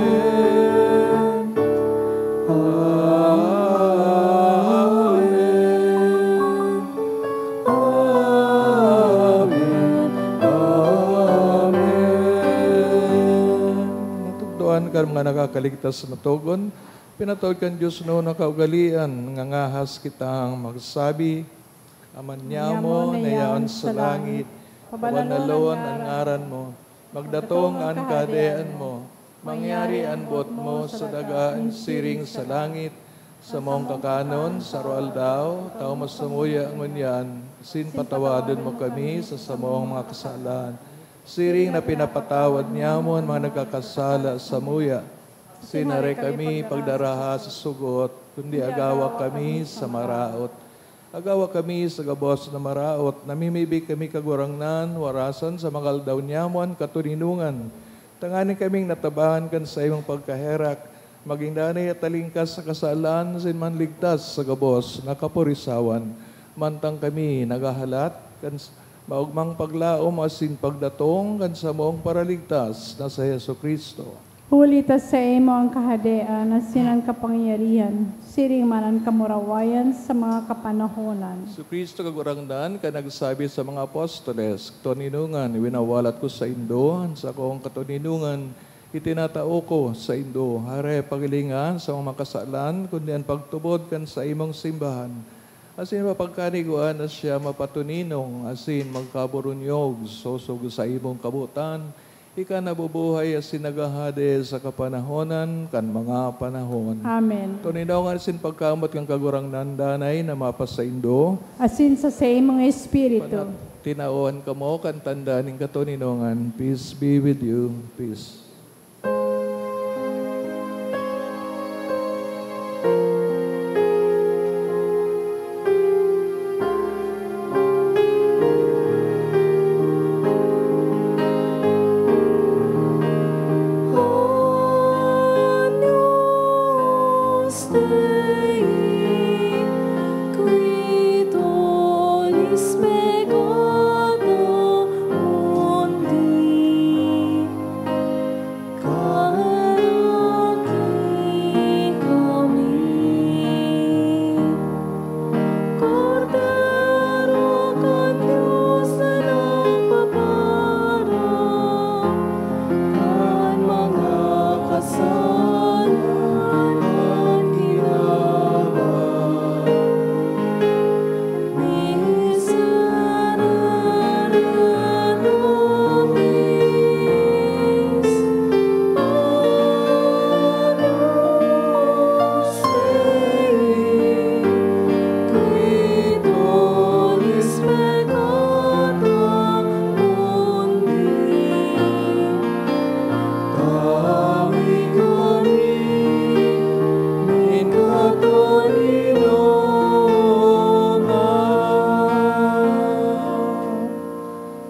Amen. Amen. Natukdoan kan mga nakakaligtas na togon, pinatawad kan Dios na kaugalian, ngangahas kitang magsabi, Ama niamo na yaon sa langit, pabanalon an ngaran mo. Magdatong an Kahadean mo. Mangyari an boot mo sa daga siring sa langit. Samong kakanon sa aroaldaw, tao mo samuya ngunyan, asin patawadon mo kami sa samong mga kasalan. Siring na pinapatawad niamo an mga nagkakasala samuya. Asin hare kami pagdaraha sa sugot, kundi agawa kami sa maraot. Agawa kami sa gabos na maraot, namimibi kami, Kagurangnan, warasan sa mga aldaw niamo an katoninongan, tanganing kaming natabangan kan saimong pagkaherak, magin danay at talingkas sa kasalan asin manligtas sa gabos na kaporisawan, mantang kami naghahalat kan s-, maogmang paglaom asin pagdatong kan samong Paraligtas na si Jesu-Cristo. Huli ta saimo an kahadean asin an kapangyarihan, siring man an kamurawayan sa mga kapanahonan. Jesu-Cristo, Kagurangnan, kan nagsabi sa mga apostoles, "Katoninongan winawalat ko saindo, an sakong katoninongan itinatao ko saindo." Hare, pagilinga an samong mga kasalan, kundi an pagtubod kan saimong simbahan. Asin mapagkanigoan na siya mapatoninong asin magkaburunyog sosog sa imong kabotan, ika nabubuhay asin naghahade sa kapanahonan kan mga panahon. Amen. Toninongan asin pagkamoot kan Kagurangnan danay na mapasaindo. Asin sa saimong espiritu. Tinawan kamo kan tanda nin katoninongan. Peace be with you. Peace. Kordero kan Dios na nagpaparan kan mga kasalanan, kinaba.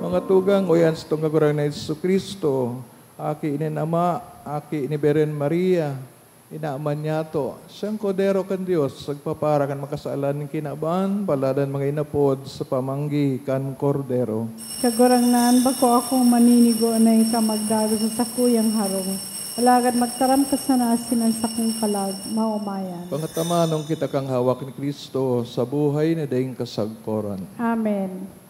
Mga tugang, uyan satong Kagurangnan Jesu-Cristo, Aki nin Ama, Aki ni Birhen Maria, inaman niyato, siyang Kordero kan Dios, nagpapara kan makasalan nin kinaban, paladan mga inapod sa pamanggi kan Kordero. Kagurangnan, bako akong maninigo na ika magdagos sa sakuyang harong, alagad magtaram ka sana asin an sakong kalag, maomayan. Pangatamanon kita kan hawak ni Cristo sa buhay na daing kasagkoran. Amen.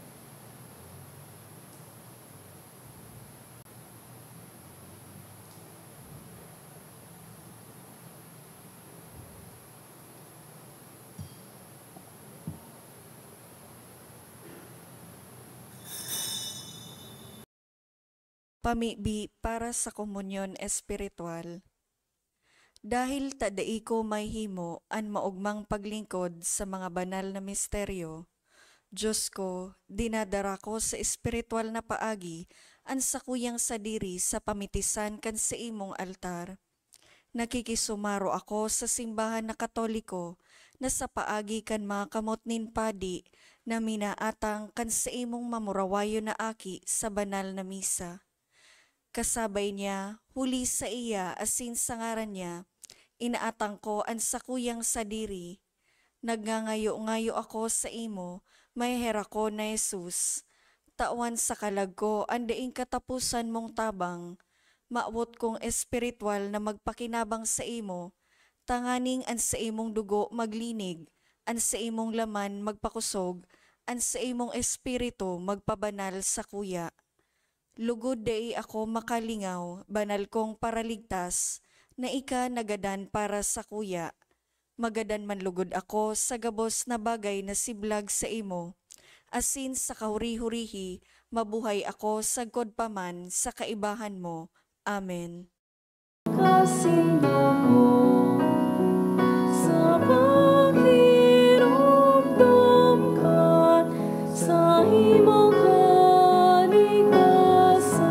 Pamibi para sa komunyon espiritual. Dahil ta dai ko mahihimo an maogmang paglingkod sa mga banal na misteryo, Dios ko, dinadara ko sa espiritual na paagi an sakuyang sadiri sa pamitisan kan saimong altar. Nakikisumaro ako sa simbahan na Katoliko na sa paagi kan mga kamot nin padi na minaatang kan saimong mamurawayon na aki sa banal na misa. Kasabay niya, huli saiya asin sa ngaran niya, inaatang ko an sakuyang sadiri. Nagngangayo-ngayo ako saimo, maheherak ko na Jesus. Tawan sa kalag ko an daing kataposan mong tabang. Mawot kong espiritual na magpakinabang saimo, tanganing an saimong dugo maglinig, an saimong laman magpakosog, an saimong espiritu magpabanal sakuya. Lugod dai ako makalingaw, banal kong Paraligtas, na ika nagadan para sakuya. Magadan man lugod ako sa gabos na bagay na siblag saimo, asin sa kahuri-hurihi mabuhay ako sagkod pa man sa kaibahan mo. Amen. Kasindo ko sa pakiramdam kan saimong kaligtasan.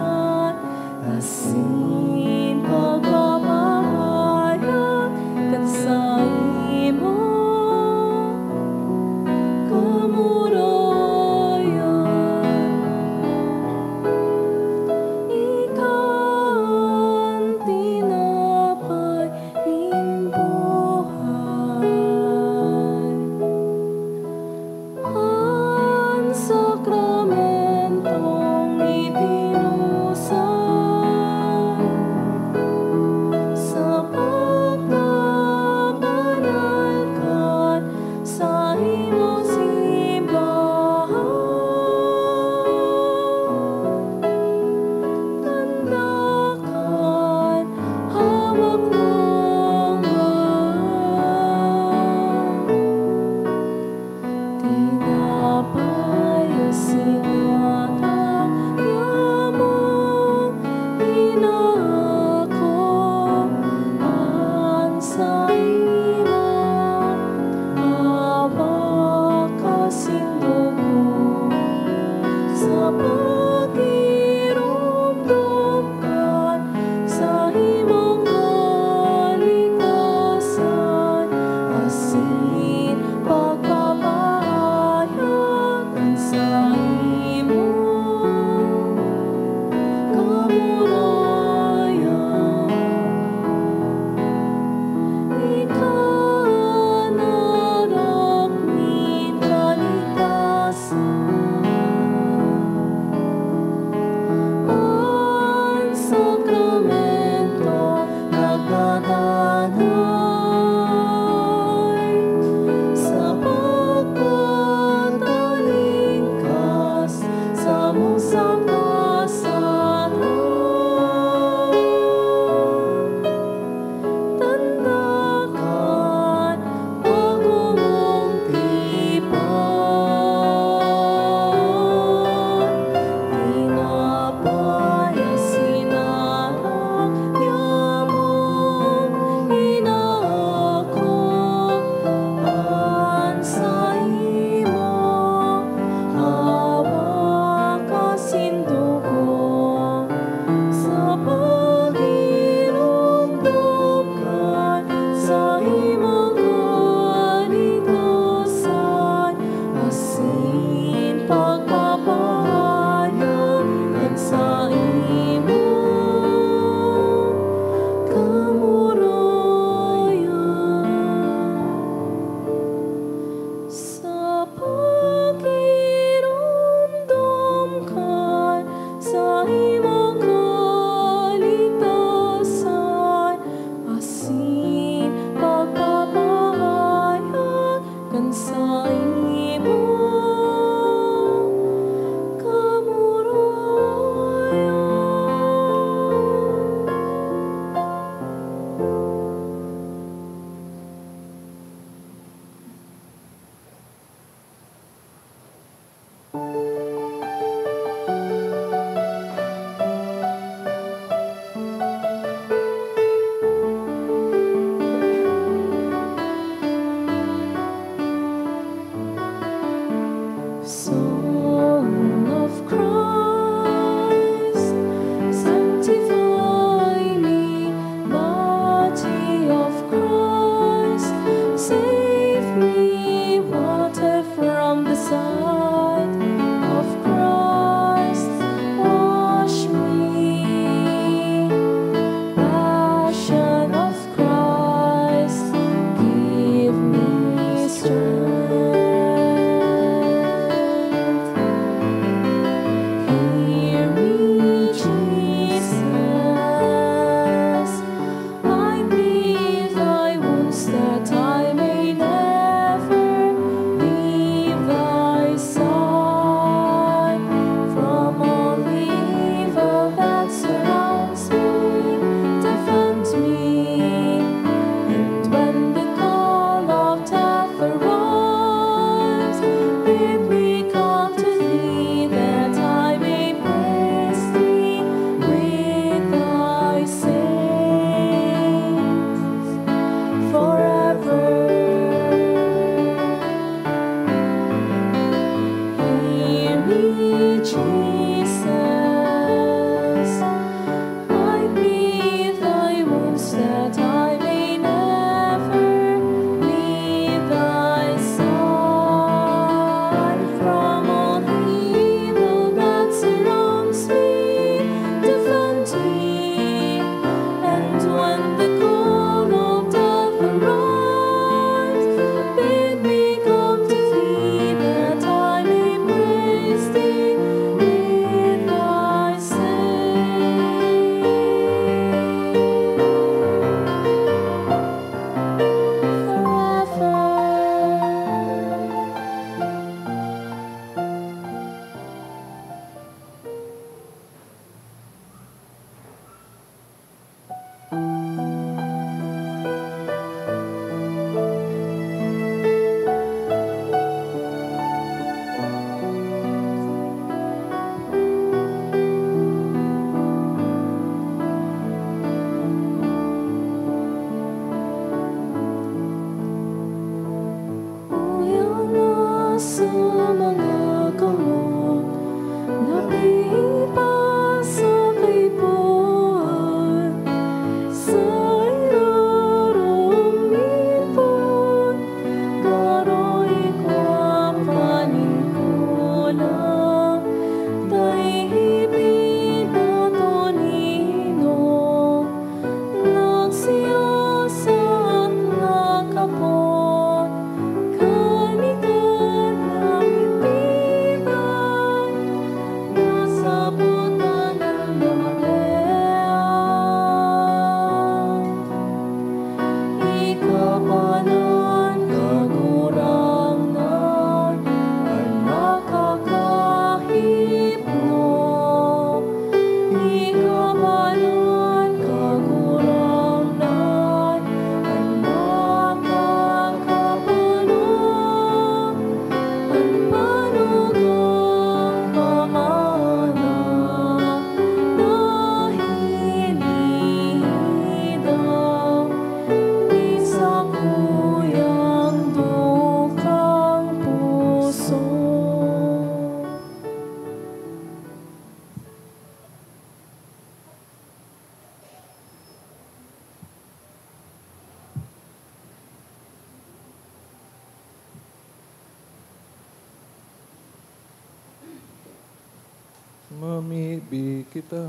Mamibi kita.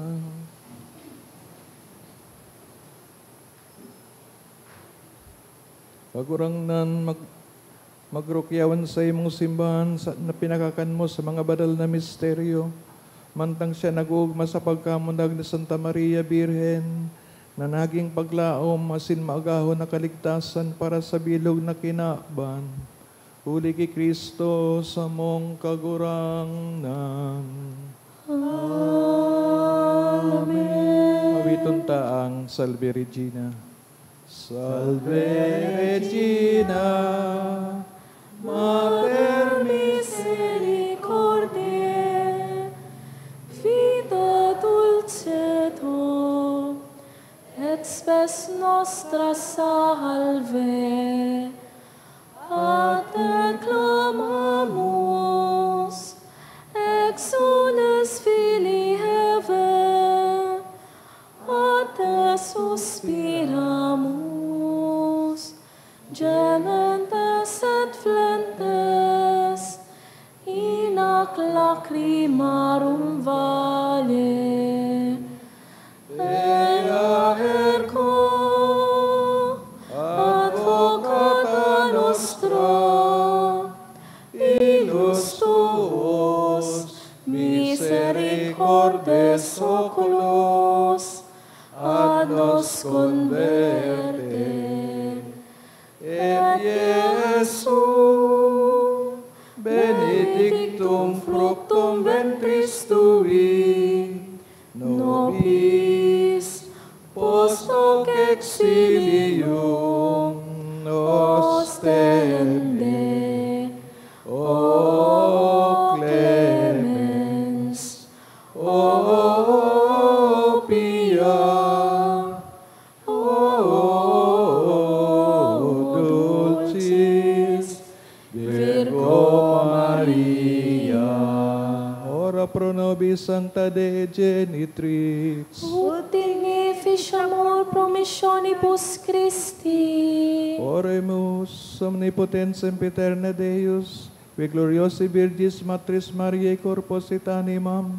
Kagurangnan, mag-, magrukyawan sa imong simbahan sa, na pinakakan mo sa mga banal na misteryo, mantang siya nag-oogma sa pagkamundag ni Santa Maria Birhen, na naging paglaom asin maagahon na kaligtasan para sa bilog na kinaban. Huli ki Cristo samong Kagurangnan. Amen. Awiton ta ang Salve Regina. Salve Regina, Mater misericordiae, vita dulcedo et spes nostra salve. A te clamamus, exules filii Hevae, a te suspiramus, gementes et flentes in hac lacrimarum valle. Ea ergo, advocata nostra, ilus tuus, misericordes oculos, ad nos converte. Et Iesu, benedictum fructum ventris tui, nobis post hoc exilium ostende. O clemens, o pia, O dulcis Virgo Maria. Ora pro nobis Sancta Dei Genitrix. Ut digni ficiamur promissionibus Christi. Oremus. Omnipotens sempiterna Deus, qui gloriosae Virgis Matris Mariae corpus et animam,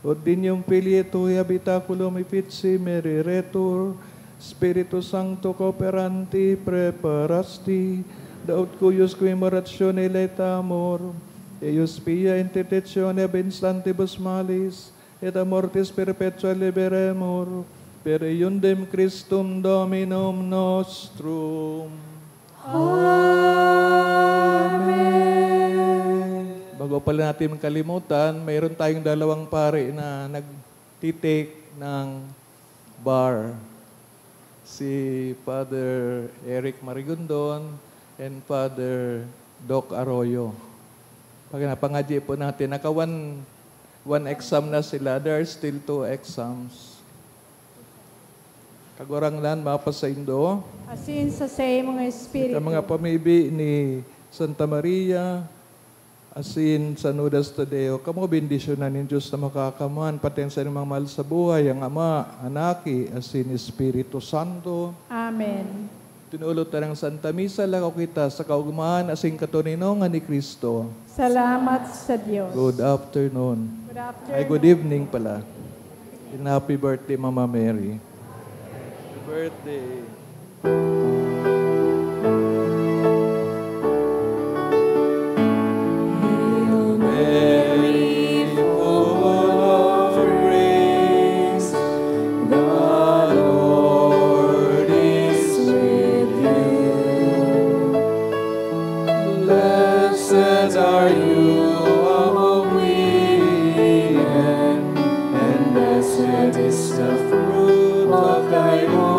ut dignum filii tuae habitaculum effici mereretur, Spiritus Sancto cooperanti, praeparasti, da ut cuius quem oratione laetamur, eius pia interdictione ab instantibus malis, et a mortis perpetua liberemur, per eundem Christum Dominum nostrum. Amen. Bago pala natin kalimutan, mayroon tayong dalawang pari na nagtitake ng bar. Si Father Eric Marigondon and Father Doc Arroyo. Pag napangadyi po natin, naka one, one exam na sila. There are still two exams. Kagurangnan, mapasaindo. Asin sa saimong espiritu. Sa mga pamibi ni Santa Maria, asin San Judas Tadeo, kamo bendisyonan nin Dios na Makakamhan, pati an saimong mga mahal sa buhay, ang Ama, an Aki, asin Espiritu Santo. Amen. Tinulod ta ng Santa Misa, lakaw kita sa kaugmahan asin katoninongan ni Cristo. Salamat sa Dios. Good afternoon. Good afternoon. Ay, good evening pala. And happy birthday, Mama Mary. Happy birthday. Hail Mary, full of grace, the Lord is with you. Blessed are you among women, and blessed is the fruit of thy womb,